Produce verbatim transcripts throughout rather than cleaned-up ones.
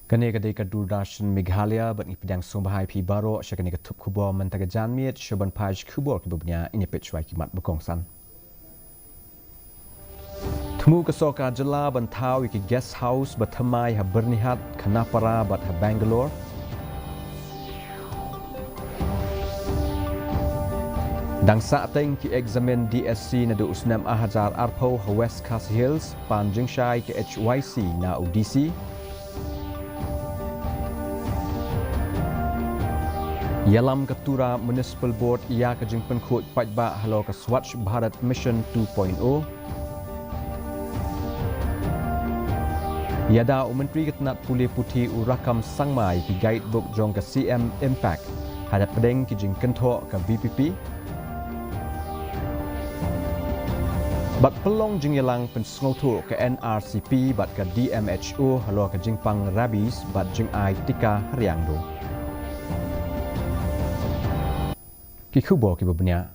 Kane ka dei ka Doordarshan Meghalaya bad ngi pdiang sngewbha ïa phi baroh sha kane ka thup khubor mynta ka janmiet. Sha ban peit khubor kiba bniah, ngin ïa peit shuwa ki mat ba kongsan. Thmu ka sorkar jylla ban thaw ïa ki guest house ba thymmai ha Byrnihat, Khanapara bad ha Bangalore. Dang sah teng ki eksamin D S C naduh u snem ar hajar arphew ha West Khasi Hills, pan jingshai ka H Y C na u D C. Ïalam ka Tura Municipal Board ïa ka jingpynkhuid paidbah halor ka Swachh Bharat Mission two point oh. Ïada u Myntri ka tnat pule puthi u Rakkam Sangma ïa ki guidebook jong ka C M Impact ha dap pdeng ki jingkynthoh ka V P P. Bad pynlong jingïalang pynsngewthuh ka N R C P bad ka D M H O halor ka jingpang rabies bad jingai tika ha riangdo. Ki khubor kiba bniah.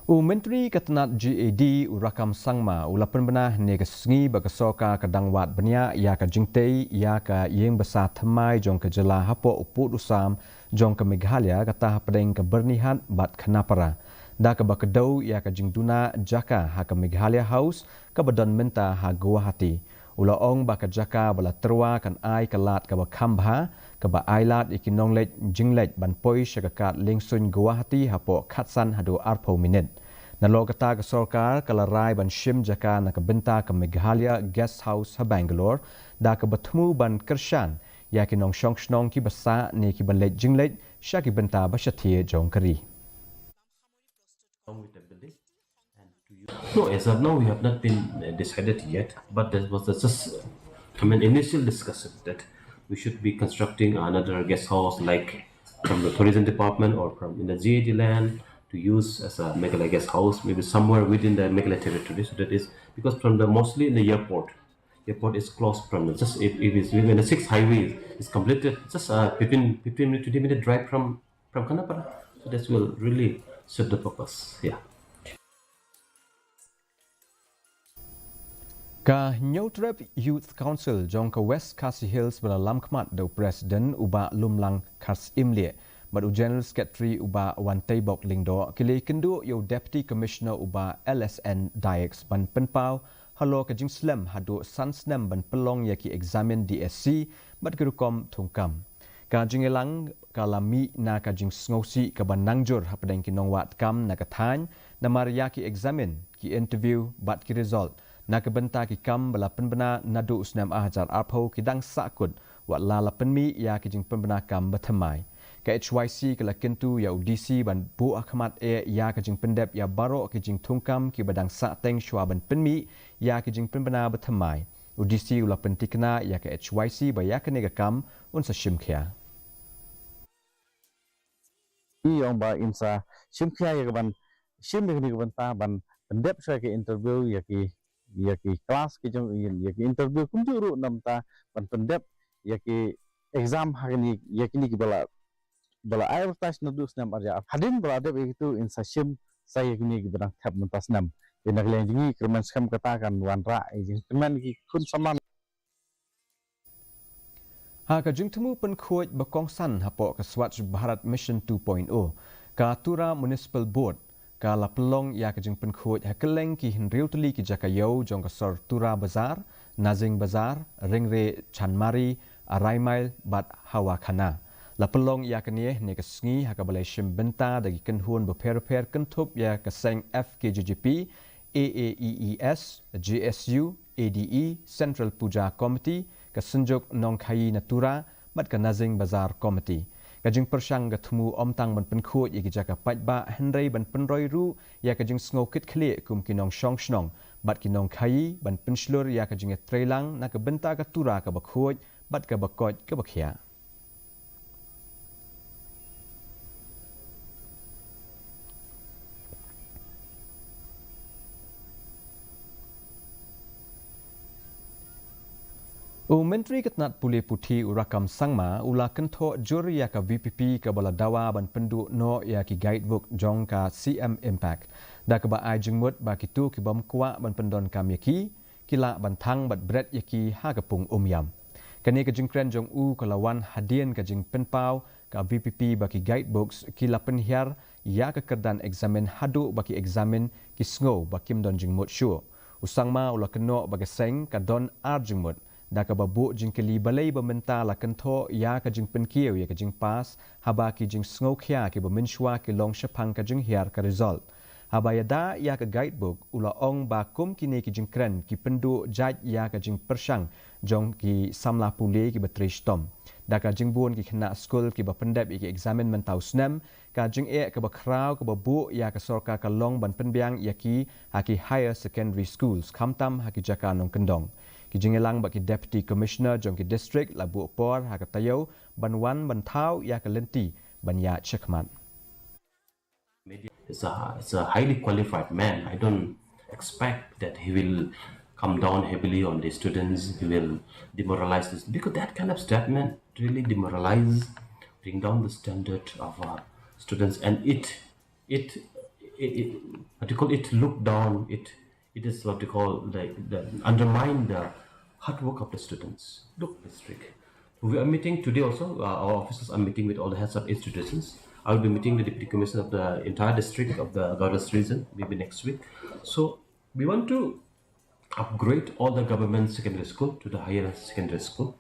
U Myntri ka tnat G A D u Rakkam Sangma u la pynbna hynne ka sngi ba ka sorkar ka dang wad bniah ïa ka jingtei ïa ka ïing basa thymmai jong ka jylla hapoh u pud u sam jong ka Meghalaya, kata hapdeng ka Byrnihat bad Khanapara, da kaba kdew ïa ka jingduna jaka ha ka Meghalaya House kaba don mynta ha Guwahati. U la ong ba ka jaka ba la tyrwa kan ai ka lad kaba kham bha, kaba ai lad ïa ki nongleit jingleit ban poi sha ka kad liengsuiñ Guwahati hapoh khatsan haduh arphew minit. Nalor kata ka sorkar ka la rai ban shim jaka na ka bynta ka Meghalaya Guest House ha Bangalore, da kaba thmu ban kyrshan ïa ki nongshong shnong kiba sah ne kiba leit jingleit sha ki bynta ba shathie jong ka ri. No, as of now, we have not been uh, decided yet, but there was just, uh, I mean, initial discussion that we should be constructing another guest house, like from the tourism department or from in the G A D land to use as a Meghalaya guest house, maybe somewhere within the Meghalaya territory. So that is because from the mostly in the airport, airport is closed from the, just if, if it's even the six highways is completed, just uh, fifteen, fifteen minute, twenty minute drive from from Khanapara. So this will really serve the purpose. Yeah. Ka Hynñiewtrep Youth Council jong ka West Khasi Hills ba la lamkhmat da u President u Bah Lumlang Kharsyimlieh bad u General Secretary u Bah Wanteibok Lyngdoh ki la ïakynduh ïa u Deputy Commissioner u Bah L S N Dykes ban pynpaw halor ka jingslem haduh san snem ban pynlong ïa ki eksamin D S C bad ki rukom thungkam. Ka jingïalang ka la mih na ka jingsngewsih kaba nangjur hapdeng ki nongwad kam na ka thaiñ, namar ïa ki eksamin, ki interview bad ki result na ka bynta ki kam ba la pynbna naduh u snem ar hajar arphew ki dang sahkut, wat la la pynmih ïa ki jingpynbna kam ba thymmai. Ka H Y C ka la kyntu ïa u D C ban buh hakhmat eh ïa ka jingpyndep ïa baroh ki jingthungkam kiba dang sahteng shuwa ban pynmih ïa ki jingpynbna ba thymmai. U D C u la pyntikna ïa ka H Y C ba ïa kane ka kam un sa shim khia. Ngi ong ba in sa shim khia ïa ka ban shim ïa kane ka bynta ban pyndep shuwa ïa ki interview ïa ki ïa ki class ki jong ïa ki interview kumjuh ruh namar ban pyndep ïa ki exam ha kine ïa kine kiba la ba la advertise naduh snem ar hajar. Hadien ba la dep ïa kitu in sa shim sa ïa kine kiba dang thep mynta snem. Ïa na ka liang jong ngi kyrmen skhem kata kan wanrah ïa jingkyrmen ki khun samla. Ha ka jingthmu pynkhuid ba kongsan hapoh ka Swachh Bharat Mission two point oh, ka Tura Municipal Board ka la pynlong ïa ka jingpynkhuid ha kylleng ki hynriew tylli ki jaka ïew jong ka sor Tura Bazar, Nazing Bazar, Ringre Chanmari, Arai Mile bad Hawakhana. La pynlong ïa kane hynne ka sngi ha kaba la shim bynta da ki kynhun bapher bapher kynthup ïa ka seng F K J G P, A A E E S, J S U, A D E, Central Puja Committee, ka Synjuk Nongkhaïi na Tura bad ka Nazing Bazar Committee. Ka jingpyrshang ka thmu ym tang ban pynkhuid ïa ki jaka paidbah hynrei ban pynroi ruh ïa ka jingsngew kit khlieh kum ki nongshong shnong bad ki nongkhaïi ban pynshlur ïa ka jingïatreilang na ka bynta ka Tura kaba khuid bad kaba koit kaba khiah. U Myntri ka tnat pule puthi u Rakkam Sangma u la kynthoh jur ïa ka V P P kaba la dawa ban pynduh noh ïa ki guidebook jong ka C M Impact, da kaba ai jingmut ba kito ki bym kwah ban pyndonkam ïa ki, ki lah ban thang bad bret ïa ki ha ka pung umïam. Kane ka jingkren jong u ka la wan hadien ka jingpynpaw ka VPP ba ki guidebooks ki la pynhiar ïa ka kyrdan eksamin haduh ba ki eksamin ki sngew ba kim don jingmut shuh. U Sangma u la kynnoh ba ka seng ka don ar jingmut, da kaba buh jingkylli balei ba mynta la kynthoh ïa ka jingpynkiew ïa ka jingpass haba ki jingsngewkhia kiba mynshuwa ki long shaphang ka jinghiar ka result. Haba ïada ïa ka guidebook, u la ong ba kum kine ki jingkren ki pynduh jait ïa ka jingpyrshang jong ki samla pule kiba trei shitom. Da ka jingbun ki khynnah skul kiba pyndep ïa ki eksamin mynta u snem, ka jingeh kaba khraw kaba buh ïa ka sorkar ka long ban pynbiang ïa ki ha ki higher secondary schools, khamtam ha ki jaka nongkyndong. Ki jingïalang bad ki Deputy Commissioner jong ki district la buh por ha ka taïew ban wan ban thaw ïa ka lynti ban ïaid shakhmat. Media is a, is a highly qualified man. I don't expect that he will come down heavily on the students. He will demoralize this, because that kind of statement really demoralize, bring down the standard of our students, and it, it, it, it what you call it, look down. It, it is what you call the, the undermine the hard work of the students. Look, district. We are meeting today also. Uh, our officers are meeting with all the heads of institutions. I will be meeting the deputy commissioner of the entire district of the Garo Hills region maybe next week. So we want to upgrade all the government secondary school to the higher secondary school.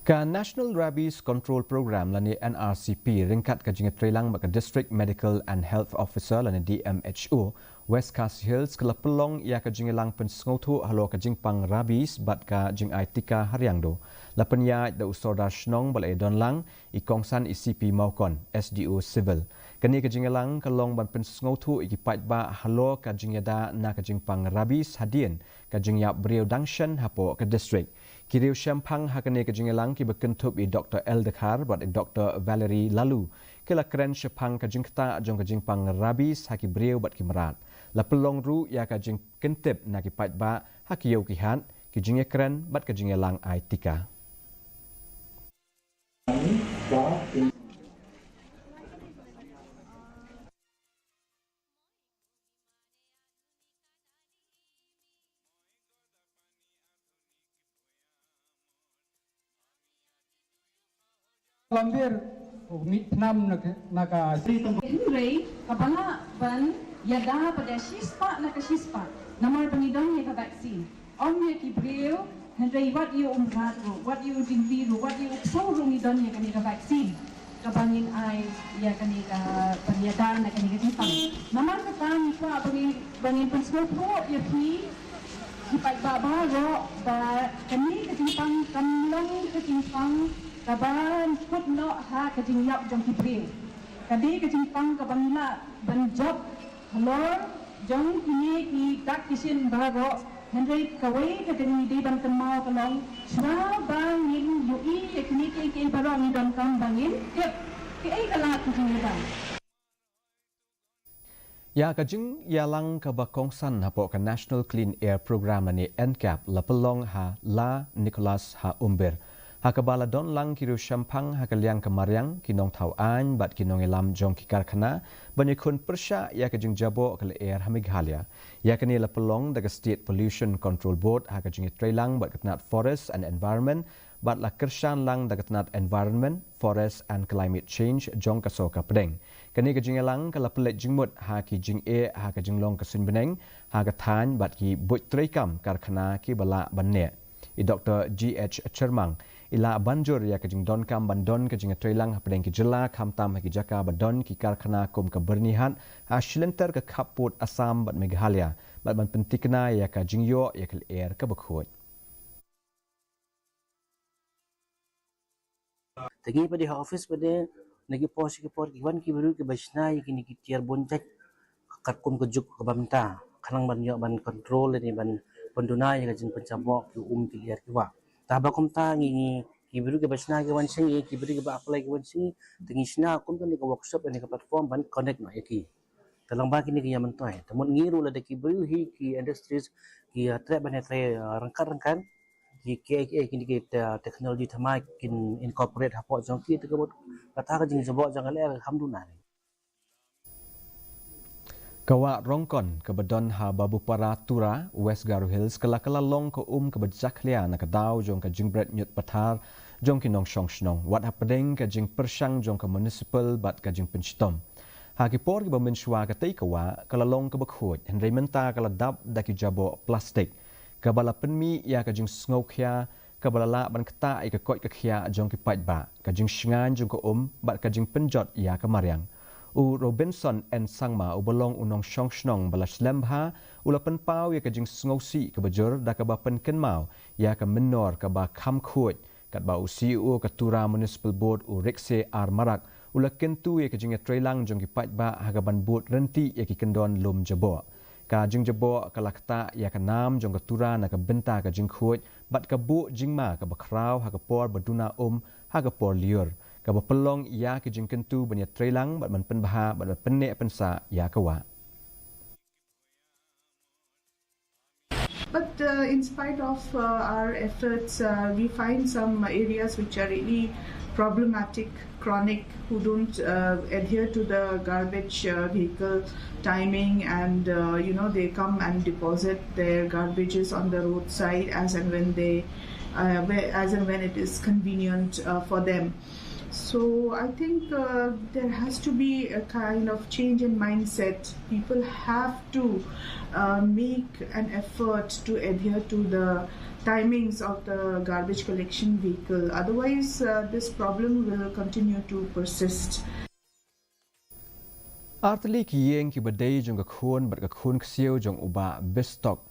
Ka National Rabies Control Program lane NRCP ryngkat ka jingïatreilang bad ka District Medical and Health Officer lane DMHO West Khasi Hills ka la pynlong ïa ka jingïalang pynsngewthuh halor ka jingpang rabies bad ka jingai tika ha Riangdo. La pynïaid da u Sordar Shnong ba la ïadon lang, i kongsan i C P Mawkon, SDO Civil. Kane ka jingïalang ka long ban pynsngewthuh ïa ki paidbah halor ka jingïada na ka jingpang rabies hadien ka jingïap briew dang shen hapoh ka district. Ki riewshemphang ha kane ka jingïalang kiba kynthup i Dr L Dkhar bad i Dr Valerie Laloo ki la kren shaphang ka jingktah jong ka jingpang rabies ha ki briew bad ki mrad. La pynlong ruh ïa ka jingkyntip na ki paidbah ha ki ïew ki hat, ki jingïakren bad ka jingïalang ai tika. Lambir, oh, mih tnam na ka, na ka. Hynrei kaba lah ban ïada pat da shispah na ka shispah namar ba ngi don ïa ka vaccine. Ym ïa ki briew, hynrei wat ïa u mrad ruh, wat ïa u jingli ruh, wat ïa u ksew ruh ngi don ïa kane ka vaccine kaba ngin ai ïa kane ka ban ïada na kane ka jingpang. Namar kata ngi kwah ba ngin ba ngin pynsngewthuh ïa phi ki paidbah baroh ba kane ka jingpang kam long ka jingpang kaba kut noh ha ka jingïap jong ki briew. Ka dei ka jingpang kaba ngi lah ban jop halor jong kine ki dak ki shin baroh. Hynrei kawei ka dei ngi dei ban kynmaw ka long shuwa ba ngin ïohi ïa kine kiei kiei baroh ngi donkam ba ngin tip kiei ka lad ka jingïada. Ïa ka jingïalang kaba kongsan hapoh ka National Clean Air Programme lane NCAP la pynlong ha La Nicholas ha Umbir, ha kaba la don lang ki riewshemphang ha ka liang ka mariang, ki nongthaw aiñ bad ki nongïalam jong ki karkhana ban ïakhun pyrshah ïa ka jingjaboh ka lyer ha Meghalaya. Ïa kane la pynlong da ka State Pollution Control Board ha ka jingïatreilang bad ka tnat Forest and Environment bad la kyrshan lang da ka tnat Environment, Forest and Climate Change jong ka sorkar pdeng. Kane ka jingïalang ka la pynleit jingmut ha ki jingeh ha ka jinglong ka suiñ bneng ha ka thaiñ bad ki buit treikam karkhana kiba lah ban neh. I Dr G H Chyrmang i la ban jur ïa ka jingdonkam ban don ka jingïatreilang hapdeng ki jylla khamtam ha ki jaka ba don ki karkhana kum ka Byrnihat ha shilynter ka khappud Assam bad Meghalaya bad ban pynthikna ïa ka jingïoh ïa ka lyer kaba khuid. Te ngi pat de ha office pat de na ki por sha ki por ki wan ki briew kiba shna ïa kine ki tiar bun jait katkum ka juk kaba mynta khnang ban ïoh ban control ne ban pynduna ïa ka jingpynjaboh ki um ki lyer ki wah. Te haba kumta ngi ngi ki briew kiba shna ki wan sha ngi, ki briew kiba apply ki wan sha ngi, te ngi shna kum kane ka workshop ne ka platform ban connect noh ïa ki. Te lyngba kine ki ïa myntoi. Te mut ngi ruh lada ki briew hi ki industries ki ïa treh ban ïa trei ryngkat ryngkat, ki kiei kiei kine ki technology thymmai kin incorporate hapoh jong ki, te ka mut kata ka jingjaboh jong ka lyer ka kham duna. Ka wah Rongkon, kaba don ha Babupara Tura, West Garo Hills, ka la ka la long ka um kaba jakhlia na ka daw jong ka jingbret ñiut pathar jong ki nongshong shnong, wat hapdeng ka jingpyrshang jong ka municipal bad ka jingpynshitom. Ha ki por kiba mynshwa, katei ka wah ka la long kaba khuid, hynrei mynta ka la dap da ki jaboh plastik, kaba la pynmih ïa ka jingsngewkhia, kaba la lah ban ktah ïa ka koit ka khiah jong ki paidbah, ka jingshngaiñ jong ka um bad ka jingpynjot ïa ka mariang. U Robinson N Sangma, uba long u nongshong shnong ba la slem bha, u la pynpaw ïa ka jingsngewsih kaba jur da kaba pynkynmaw ïa ka mynnor kaba kham khuid, katba u C E O ka Tura Municipal Board, u Rikse R Marak, u la kyntu ïa ka jingïatreilang jong ki paidbah ha kaban bud ryntih ïa ki kyndon lum jaboh. Ka jingjaboh ka la ktah ïa ka nam jong ka Tura na ka bynta ka jingkhuid bad ka buh jingma kaba khraw ha ka por ba duna um ha ka por lyiur, kaba pynlong ïa ki jingkyntu ban ïatreilang bad ban pynbha bad ban pynneh pynsah ïa ka wah. But uh, in spite of uh, our efforts, uh, we find some areas which are really problematic, chronic, who don't uh, adhere to the garbage uh, vehicle timing, and uh, you know, they come and deposit their garbages on the roadside as and when they, uh, whe- as and when it is convenient uh, for them. So I think uh, there has to be a kind of change in mindset. People have to uh, make an effort to adhere to the timings of the garbage collection vehicle. Otherwise, uh, this problem will continue to persist. Artylli ki ïing kiba dei jong ka khun bad ka khun ksiew jong u Bah Bistok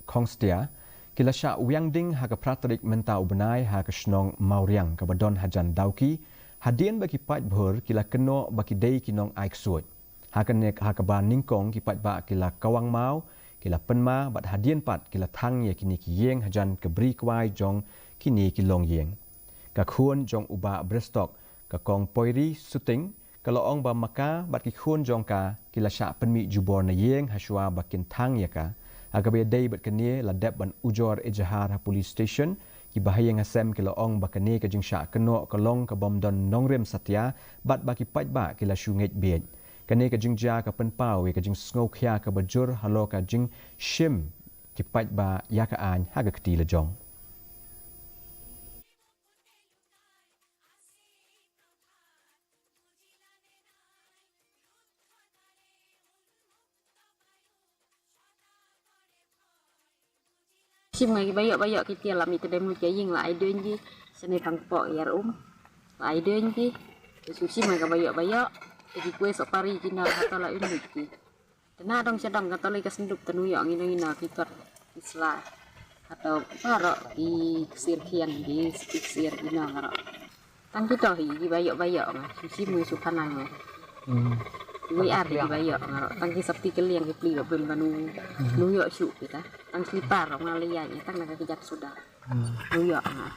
Khongstia, ki la shah wiang ding ha ka phra tarik mynta u bnai ha ka shnong Mawriang kaba don hajan Dawki, hadien ba ki paidbah ki la kynnoh ba ki dei ki nong ai ksuid. Ha kane, ha kaba nyngkong ki paidbah ki la kawang maw, ki la pynma, bad hadien pat ki la thang ïa kine ki ïing hajan ka bri kwai jong kine ki longïing. Ka khun jong u Bah Bistok, ka Kong Poiri Suting, ka la ong ba ma ka bad ki khun jong ka ki la shah pynmih jubor na ïing hashwa ba kin thang ïa ka. Ha kaba ïadei bad kane, la dep ban ujor ejahar ha police station. Ki bahaïing hasem ki la ong ba kane ka jingshah kynnoh ka long ka bym don nongrim satia bad ba ki paidbah ki la shu ngeit bieit. Kane ka jingjia ka pynpaw ïa ka jingsngewkhia kaba jur halor ka jingshim ki paidbah ïa ka aiñ ha ka kti lajong. Shim nga kiba ïoh ba ïoh ki tiar la mih te dei mut ka ïing la ai duen ki. Shane tang pok ïar um la ai duen ki. Te shu shim nga kaba ïoh ba ïoh te ki kwei sok pari ki na ha to la un mut ki. Te na dong sha dong ka to lei ka senduk te nu ïoh ngino ngino ki kot ki sla. Hato baroh ki ksir khian ki ksir ki nong baroh. Tang kito hi kiba ïoh ba ïoh nga. Shu shim nga shu phanang nga. Wei ar hi kiba ïoh nga. Tang ki sopti kylliang ki pli ba bun ba nu. Nu ïoh shu kita. Tang slipar nga lei ïa tang na ka kjat suda. Nu ïoh nga.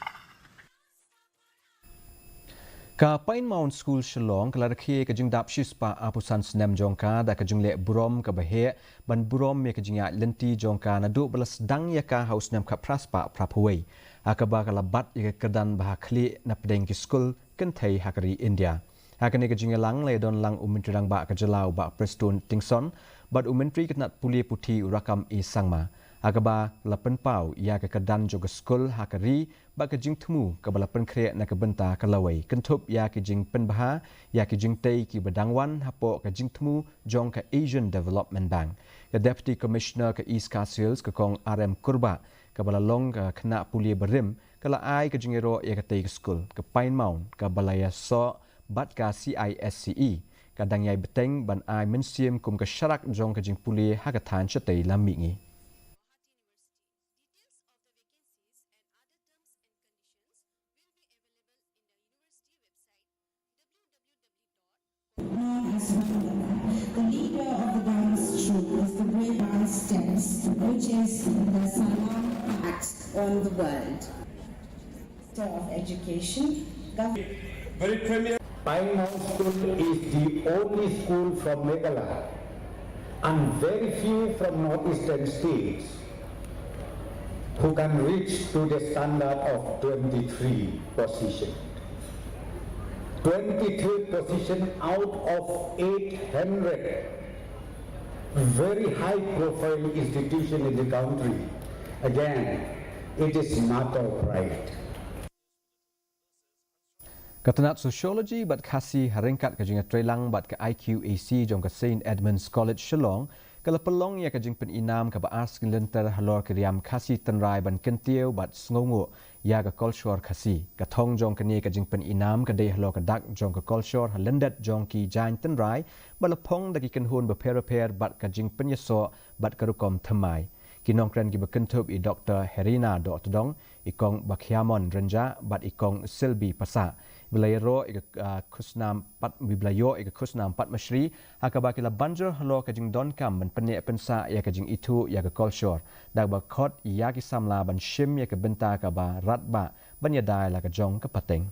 Ka Pine Mount School Shillong ka la rakhe ka jingdap shispah arphew san snem jong ka da ka jingleh burom kaba heh ban burom ïa ka jingïaid lynti jong ka naduh ba la sdang ïa ka ha u snem khatphra spah phraphew wei. Ha kaba ka la bat ïa ka kyrdan ba ha khlieh na pdeng ki skul kynthei ha ka ri India. Ha kane ka jingïalang la ïadon lang u Myntri Rangbah ka jylla u Bah Prestone Tynsong bad u Myntri ka tnat pule puthi u Rakkam A Sangma. Ha kaba la pynpaw ïa ka kyrdan jong ka skul ha ka ri bad ka jingthmu kaba la pynkhreh na ka bynta ka lawei, kynthup ïa ki jingpynbha ïa ki jingtei kiba dang wan hapoh ka jingthmu jong ka Asian Development Bank. Ka Deputy Commissioner ka East Khasi Hills ka Kong R M Kurbah, kaba la long ka khynnah pule barim, ka la ai ka jingïaroh ïa katei ka skul, ka Pine Mount, kaba la ïasoh bad ka C I S C E, ka dang ïai bteng ban ai mynsiem kum ka sharak jong ka jingpule ha ka thaiñ shatei lam mihngi. Known as Wangduk. The leader of the dance troupe is the great dance steps, which is the Salam Path on the world. Minister of Education, Gov. Pine Mount School is the only school from Meghalaya and very few from northeastern states who can reach to the standard of twenty-three position. Twenty-three position out of eight hundred. Very high profile institution in the country. Again, it is matter of pride. Ka tnat Sociology bad Khasi ha ryngkat ka jingïatreilang bad ka I Q A C jong ka Saint Edmund's College Shillong, ka la pynlong ïa ka jingpyninam kaba ar sngi lynter halor ka riam Khasi Tynrai ban kyntiew bad sngewnguh ïa ka kolshor Khasi. Ka thong jong kane ka jingpyninam ka dei halor ka dak jong ka kolshor ha lyndet jong ki jaiñ tynrai ba la phong da ki kynhun bapher bapher bad ka jingpynïasoh bad ka rukom thymmai. Ki nongkren kiba kynthup i Doktor Herina Dohtdong, i Kong Bakhiamon Rynjah bad i Kong Silbi Passah. Ba la ïaroh ïa ka, ah, khusnam Pad-, ba la ïoh ïa ka khusnam Padma Shri, ha kaba ki la ban jur halor ka jingdonkam ban pynneh pynsah ïa ka jingithuh ïa ka kolshor, da kaba khot ïa ki samla ban shim ïa ka bynta kaba radbah ban ïada ïa la ka jong ka pateng.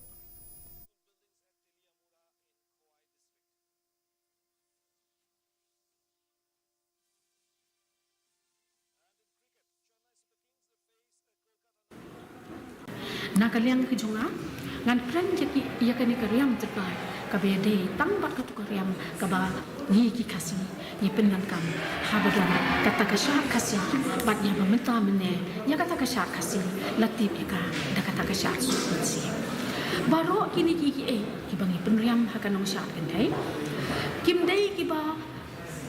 Na ka liang ka jong nga, ngan kren ïa ki, ïa kane ka riam tynrai kaba ïadei tang bad kato ka riam kaba ngi ki Khasi ngi pyndonkam haba don kata ka shad Khasi, bad ïa ba mynta mynne ïa kata ka shad Khasi la tip ïa ka da kata ka shad Suk Mynsiem. Baroh kine ki, kiei kiba ngi pynriam ha ka nongshad kynthei kim dei kiba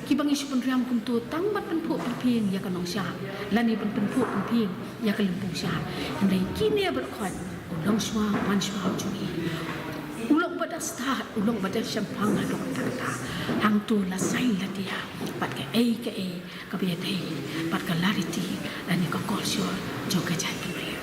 kiba ngi shu pynriam kumto tang ban pynphuh pynphieng ïa ka nongshad lane ban pynphuh pynphieng ïa ka lympung shad. Hynrei kine baroh khoit u longshuwa manshuwa u jong ngi u long ba da stad, u long ba da shemphang haduh katta katta. Hangto la saiñ la thiah bad kaei kaei kaba ïadei bad ka lariti lane ka kolshor jong ka jaitbynriew.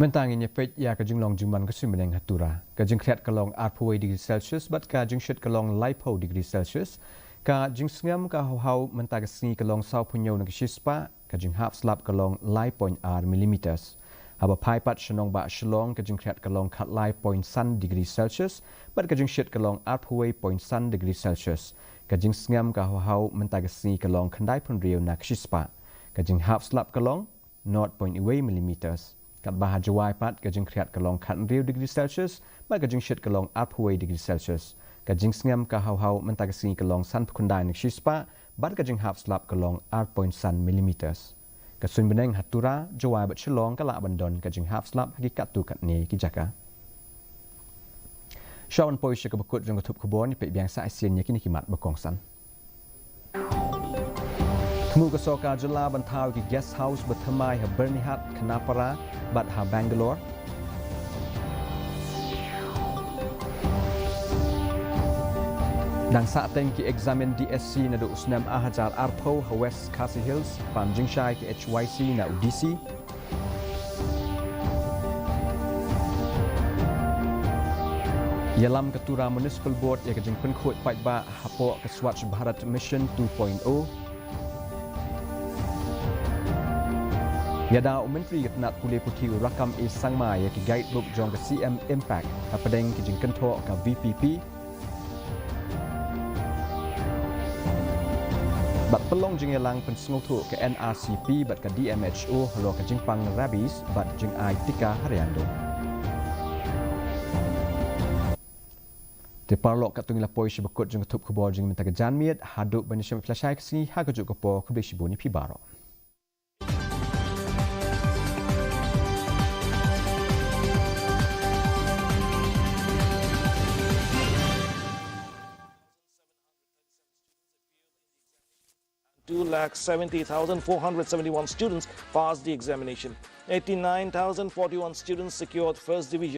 Mynta ngin ïa peit ïa ka jinglong jingman ka suiñ bneng ha Tura. Ka jingkhriat ka long arphew wei degree Celsius bad ka jingshit ka long laiphew degree Celsius. Ka jingsngem ka hawhaw mynta ka sngi ka long sawphew hynñiew na ka shispah, ka jinghap slap ka long lai point ar millimeters. Haba phai pat sha nongbah Shillong, ka jingkhriat ka long khatlai point san degree Celsius bad ka jingshit ka long arphew wei point san degree Celsius. Ka jingsngem ka hawhaw mynta ka sngi ka long khyndaiphew hynriew na ka shispah. Ka jinghap slap ka long nought point wei millimeters. Katba ha Jowai pat ka jingkhriat ka long khathynriew degree Celsius bad ka jingshit ka long arphew wei degree Celsius. Ka jingsngem ka hawhaw mynta ka sngi ka long sanphew khyndai na ka shispah bad ka jinghap slap ka long ar point san millimeters. Ka suiñ bneng ha Tura, Jowai bad Shillong ka lah ban don ka jinghap slap ha ki katto katne ki jaka. Shuwa ban poi sha kaba kut jong ka thup khubor, ngin peit biang sa shisien ïa kine ki mat ba kongsan. Thmu ka sorkar jylla ban thaw ki guest house ba thymmai ha Byrnihat, Khanapara bad ha Bangalore. Dang sah teng ki examine D S C naduh u snem ar hajar arphew ha West Khasi Hills, pam jingshai ka H Y C na u D C. Ïalam ka Tura Municipal Board ïa ka jingpynkhuid paidbah hapoh ka Swachh Bharat Mission two point oh. Ïada u Myntri ka tnat pule puthi u Rakkam A Sangma ïa ki guidebook jong ka C M Impact hapdeng ki jingkynthoh ka V P P. Bad pynlong jingïalang pynsngewthuh ka N R C P bad ka D M H O halor ka jingpang rabies bad jingai tika ha Riangdo. Te paralok, katto ngi la poi sha ba kut jong ka thup khubor jong ngi mynta ka janmiet, haduh ban ïashem pyrshah ka sngi ha kajuh ka por, khublei shibun ïa phi baroh. Two lakh seventy thousand four hundred seventy-one students passed the examination. Eighty-nine thousand forty-one students secured first division.